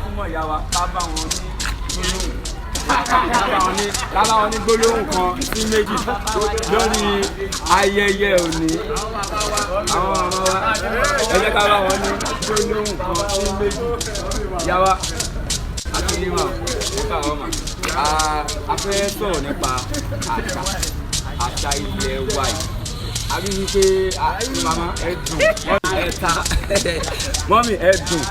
súnmọ́ ìyá wa, ká bá wọn ní gbólóhùn, ká bá wọn ní gbólóhùn kan sí méjì lórí ayẹyẹ òní. Àwọn ọmọ wa, ẹ jẹ́ ká bá wọn ní gbólóhùn kan sí méjì. Ìyá wa àti ìmọ̀ nípa àwọn ọmọ, a fẹ́ sọ̀rọ̀ nípa àṣà ilẹ̀ wa yìí. A rí wípé màmá ẹ dùn, ẹ ta, mummy ẹ dùn.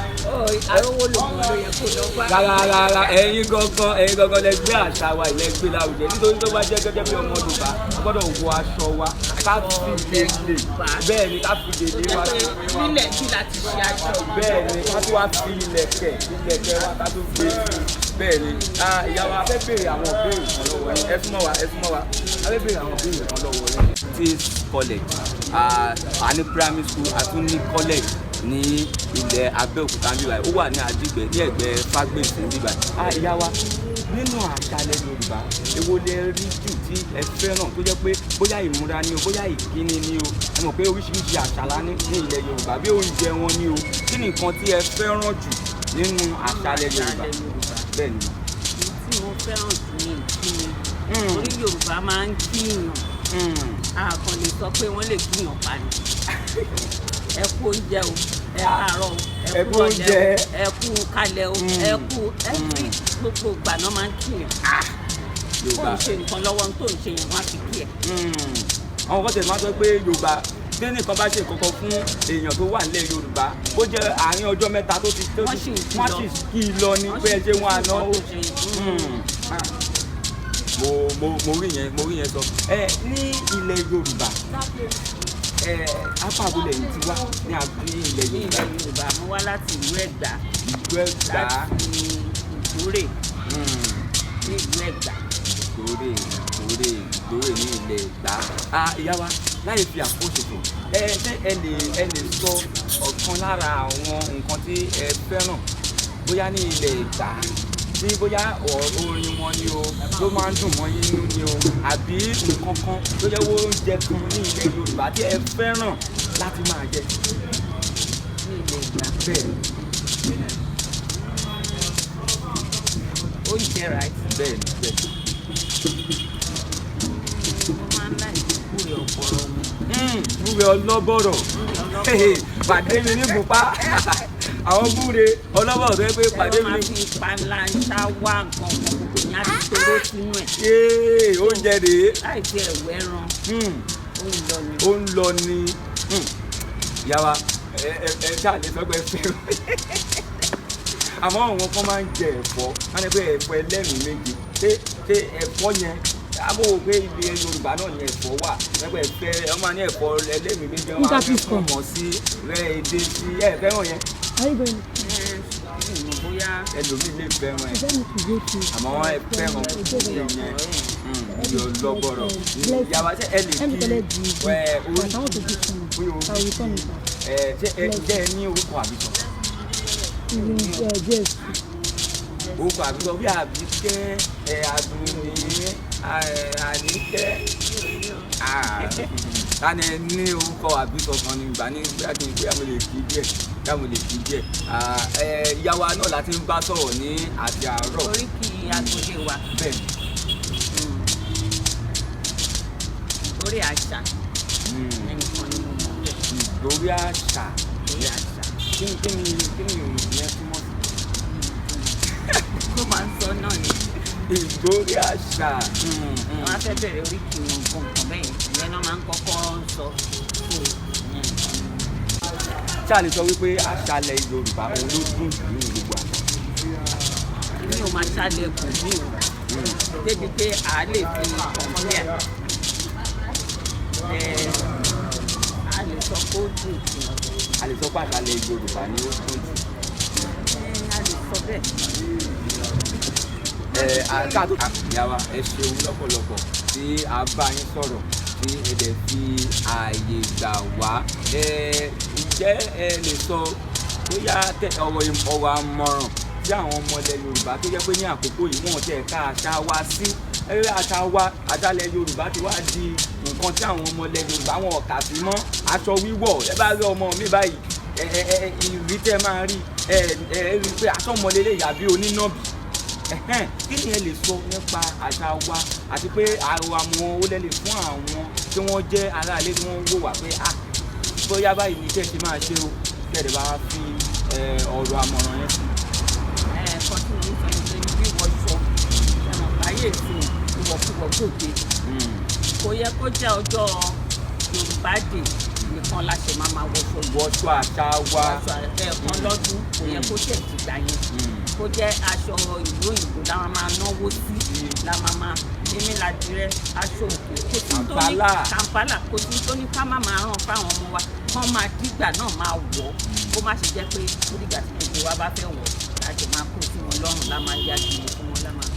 Arówó lògùn ló yẹ kó lọ bá. Rárá rárá, ẹ̀yin gangan lẹ gbé àṣà wa ilẹ̀ gbé lárugẹ, nítorí tó bá jẹ́ gẹ́gẹ́ bí ọmọ Yorùbá, a gbọ́dọ̀ wọ aṣọ wa, ká fi gèlè, bẹ́ẹ̀ ni, ká fi gèlè wa sí. Nílẹ̀ bí láti ṣe aṣọ yìí. Bẹ́ẹ̀ ni, ká tó wá fi ìlẹ̀kẹ̀ wa, ká tó gbé sí. Bẹ́ẹ̀ ni. Ìyá wa, fẹ́ béèrè àwọn ìbéèrè kan lọ́wọ́ yín. Ẹ súnmọ́ wa, ẹ súnmọ́ wa. A fẹ́ béèrè àwọn ìbéèrè kan lọ́wọ́ yín. Tis College, a ní primary school, a tún ní college ní ilẹ̀ Abẹ́òkúta níbí báyìí. Ó wà ní Àdìgbẹ́, ní ẹ̀gbẹ́ Fágbèsì níbí báyìí. Ìyá wa, nínú àṣàlẹ̀ Yorùbá, èwo lẹ rí jù tí ẹ fẹ́ràn, tó jẹ́ pé bóyá ìmúra ni o, bóyá ìkíni ni o? Ẹ mọ̀ pé oríṣiríṣi àṣà la ní ní ilẹ̀ Yorùbá, bí oúnjẹ wọn ni o. Kí ni nǹkan tí ẹ fẹ́ràn jù nínú àṣàlẹ̀ Yorùbá? Bẹ́ẹ̀ ni. Èyí tí mo fẹ́ràn jù ní ìkíni, torí Yorùbá máa ń kíyàn. A kàn lè sọ pé wọ́n lè kíyàn pa ni. Ẹ kú oúnjẹ o, ẹ káàárọ̀ o, ẹ kú oúnjẹ. Ẹ kú kalẹ̀ o, ẹ kú every gbogbo ìgbà náà máa ń kíyàn. Kó Yorùbá ń ṣe nǹkan lọ́wọ́ tó ń ṣe yẹn, wọ́n á fi kí ẹ. Àwọn kan tẹ̀ máa sọ pé Yorùbá bí nìkan bá ṣe nǹkan kan fún èèyàn tó wà nílẹ̀ Yorùbá, ó jẹ́ àárín ọjọ́ 3 tó ti tó Wọ́n ti sì ń kí wọ́n lọ. sì kí i lọ ní pé ẹ ṣe wọn àná Wọ́n ó. sì ń kí nǹkan tó ṣe. Mo rí yẹn sọ. Ẹ ní ilẹ̀ Yorùbá, ẹ apá abúlé yìí ti wá ní ilẹ̀ Ní Yorùbá? ilẹ̀ Yorùbá, mo wá láti ìlú Ẹ̀gbá. Ìlú Ẹ̀gbá. Láti Ìgbórè ní ìlú Ẹ̀gbá. Ìgbórè, Ìgbórè, Ìgbórè ní ilẹ̀ Ẹ̀gbá. Ah, ìyá wa, láì fi àkókò ṣòfò, ẹ ṣé ẹ lè sọ ọ̀kan lára àwọn nǹkan tí ẹ fẹ́ràn, bóyá ní ilẹ̀ Ẹ̀gbá, tí bóyá orin wọn ni o ló máa ń dùn mọ́ yín nínú ni o, àbí nǹkan kan tó jẹ́ oúnjẹ kan ní ilẹ̀ Yorùbá tí ẹ fẹ́ràn láti máa jẹ? Ní ilẹ̀ Ẹ̀gbá? Bẹ́ẹ̀. Oúnjẹ, right? Bẹ́ẹ̀. Mo máa ń láì gbúre ọ̀pọ̀rọ̀ mi. Gbúre ọlọ́bọ̀rọ̀. Gbúre ọlọ́bọ̀rọ̀. Pàdé mi ní Gùnpá, àwọn gbúre ọlọ́bọ̀rọ̀ tó yẹ pé pàdé Ẹ mi máa ní. fi panla ń ṣá wá nǹkan kan, gbogbo yẹn á ti toró sínú ẹ̀. Yéé, oúnjẹ rèé. Láì tí ẹ̀wọ̀ ẹran, ó ń lọ ni. Ó ń lọ ni. Ìyá wa, ẹ ẹ ẹ ṣáà lè sọ pé ẹ fẹ́ràn, àmọ́ àwọn kan máa ń jẹ ẹ̀fọ́, wọ́n ní pé ẹ̀fọ́ ẹlẹ́mìí méje. Ṣé ẹ̀fọ́ yẹn, àmọ́ pé ilẹ̀ Yorùbá náà ni ẹ̀fọ́ wà lẹ́gbẹ̀ẹ́ ẹ̀fẹ́, wọ́n máa ní ẹ̀fọ́ ẹlẹ́mìí méje, wọ́n máa fi pọ̀nmọ́ sí rẹ́, edé sí. Ẹ fẹ́ràn yẹn? Are you going? Ẹ mi ò mọ̀ bóyá. Ẹlòmíì lè fẹ́ràn ẹ̀. Is that me to go to? Àmọ́ ẹ fẹ́ràn ìyẹn ìyọ̀ lọ́bọ̀rọ̀. Ìyá wa, ṣé ẹ lè Let me kí collect the ẹ but I want to give some. Orí I will return it back. Ẹ ṣé ẹ jẹ́ ẹ ní orúkọ àbísọ? Even yes. Orúkọ àbísọ bí Àbíkẹ́, ẹ Àdùnní, ẹ Àníkẹ́, tani ẹ ní orúkọ àbísọ kan ní ìgbà ní bóyá kí n bóyá mo lè kí díẹ̀, bóyá mo lè kí díẹ̀. Ẹ ìyá wa náà láti ń bá sọ̀rọ̀ ní àti àárọ̀. Oríkì agboolé wa. Bẹ́ẹ̀. Orí àṣà ẹnìkan ni mo mọ̀ bẹ́ẹ̀. Lórí àṣà. Orí àṣà. Kí ni ìròyìn yẹn túmọ̀ sí? Tó máa ń sọ náà ni. Ìgbórí àṣà. Wọ́n á fẹ́ bẹ̀rẹ̀ oríkì wọn, nǹkan nǹkan bẹ́ẹ̀ ìyẹn náà máa ń kọ́kọ́ sọ so ìyẹn nǹkan ni. Ṣáà lè sọ wípé àṣàlẹ̀ Yorùbá òun ló dùn jù nínú gbogbo àṣà? Mi ò máa ṣàlẹ̀ kù mí o débi pé à á lè fi compare ẹ, a lè sọ pé ó dùn jù. A lè sọ pé àṣàlẹ̀ Yorùbá ni ó dùn jù? Ẹ, a lè sọ bẹ́ẹ̀. Ẹ àkáàtó ìyá wa, ẹ ṣeun lọ́pọ̀lọpọ̀ tí a bá yín sọ̀rọ̀, tí ẹ dẹ̀ fi ààyè gbà wá. Ẹ ǹjẹ́ ẹ lè sọ bóyá ọ̀rọ̀ àmọ̀ràn tí àwọn ọmọ ilẹ̀ Yorùbá tó jẹ́ pé ní àkókò yìí wọ́n tẹ̀ ká àṣà wa sí, ẹ àṣà wa, àṣàlẹ̀ Yorùbá ti wá di nǹkan tí àwọn ọmọ ilẹ̀ Yorùbá wọn ò kà sí mọ́? Aṣọ wíwọ̀, ẹ bá rí ọmọ mi báyìí Ẹ ẹ ẹ ìrírí tẹ́ máa rí, ẹ ẹ rí i pé aṣọ́mọlélẹ̀ yàbí onínàbì. Ẹ̀hẹ́n, kí ni ẹ lè sọ nípa àṣà wa, àti pé àrò àwọn owó lẹ lè fún àwọn tí wọ́n jẹ́ aráalé tí wọ́n ń wò wá pé, ah, bóyá báyìí ni kẹ́ ẹ ṣe máa ṣe o, kẹ́ ẹ lè bá fi ọ̀rọ̀ àmọ̀ràn yẹn sí? Ẹ̀ẹ̀kan tí mo ń sọ ni pé wíwọṣọ, ẹ̀mọ̀ báyé ìsìn ìwọ̀kuwọ̀ gbòde. Kò yẹ kó jẹ́ ọjọ́ Yorùbá Day nìkan la ṣe máa máa wọṣọ yìí. Wọṣọ àṣà wa. Aṣọ ẹ̀ẹ̀kan lọ́dún, kò yẹ kó tẹ̀ dìgbà yẹn. Kó jẹ́ aṣọ ìlú òyìnbó la máa náwó sí, la máa èmi làdìrẹ, aṣọ òkè, kò sí tó ní. Kàmpálà. Kàmpálà, kò sí tó ní ká má máa ràn fáwọn ọmọ wa, kán máa dìgbà náà máa wọ̀ ọ́. Kó má ṣe jẹ́ pé ó dìgbà tí gbogbo wa bá fẹ́ wọ̀ ọ́ láti máa kó sí wọn lọ́rùn, lá máa yá kiri fún wọn, lá máa.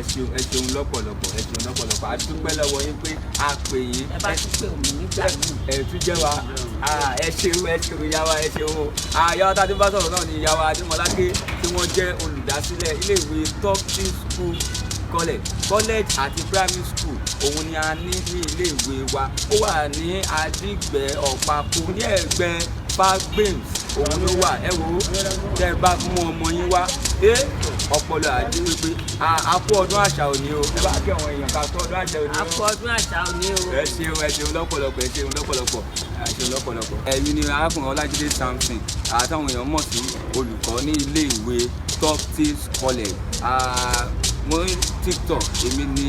Ẹ ṣeun, ẹ ṣeun lọ́pọ̀lọpọ̀, ẹ ṣeun lọ́pọ̀lọpọ̀. A dúpẹ́ lọ́wọ́ yín pé a pè yín. Ẹ bá tún pè mí nígbà míì. Ẹ tún jẹ́ wa. Ah, ẹ ṣeun, ẹ ṣeun ìyá wa, ẹ ṣeun o. Ah, ìyá wa tá a ti bá sọ̀rọ̀ náà ni ìyá wa Adémọláké, tí wọ́n jẹ́ olùdásílẹ̀ iléèwé Topsy School College, college àti primary school òun ni a ní ní iléèwé wa. Ó wà ní Adígbẹ́ Ọ̀pákó, ní ẹ̀gbẹ́ Fagbems òun ló wà. Ẹ wo, tẹ́ ẹ bá mú ọmọ yín wá, ẹ ọpọlọ àdé wípé a kú ọdún àṣà òní o. Ẹ bá kí àwọn èèyàn ká kú ọdún àṣà òní o. A kú ọdún àṣà òní o. Ẹ ṣeun, ẹ ṣeun lọ́pọ̀lọpọ̀, ẹ ṣeun lọ́pọ̀lọpọ̀, ẹ ṣeun lọ́pọ̀lọpọ̀. Ẹ̀yin ni arákùnrin Ọlájídé Samson, àtàwọn èèyàn mọ̀ sí olùkọ́ ní ilé ìwé Topsy College. Ah, mo ní TikTok, èmi ni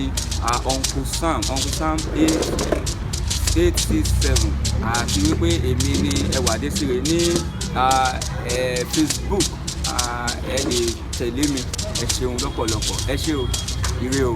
Uncle Sam, Uncle Sam 8867, àti wípé èmi ni Ẹwà Adésire ní Facebook. Ẹ lè tẹ̀lé mi. Ẹ ṣeun lọ́pọ̀lọpọ̀, ẹ ṣé o, ire o.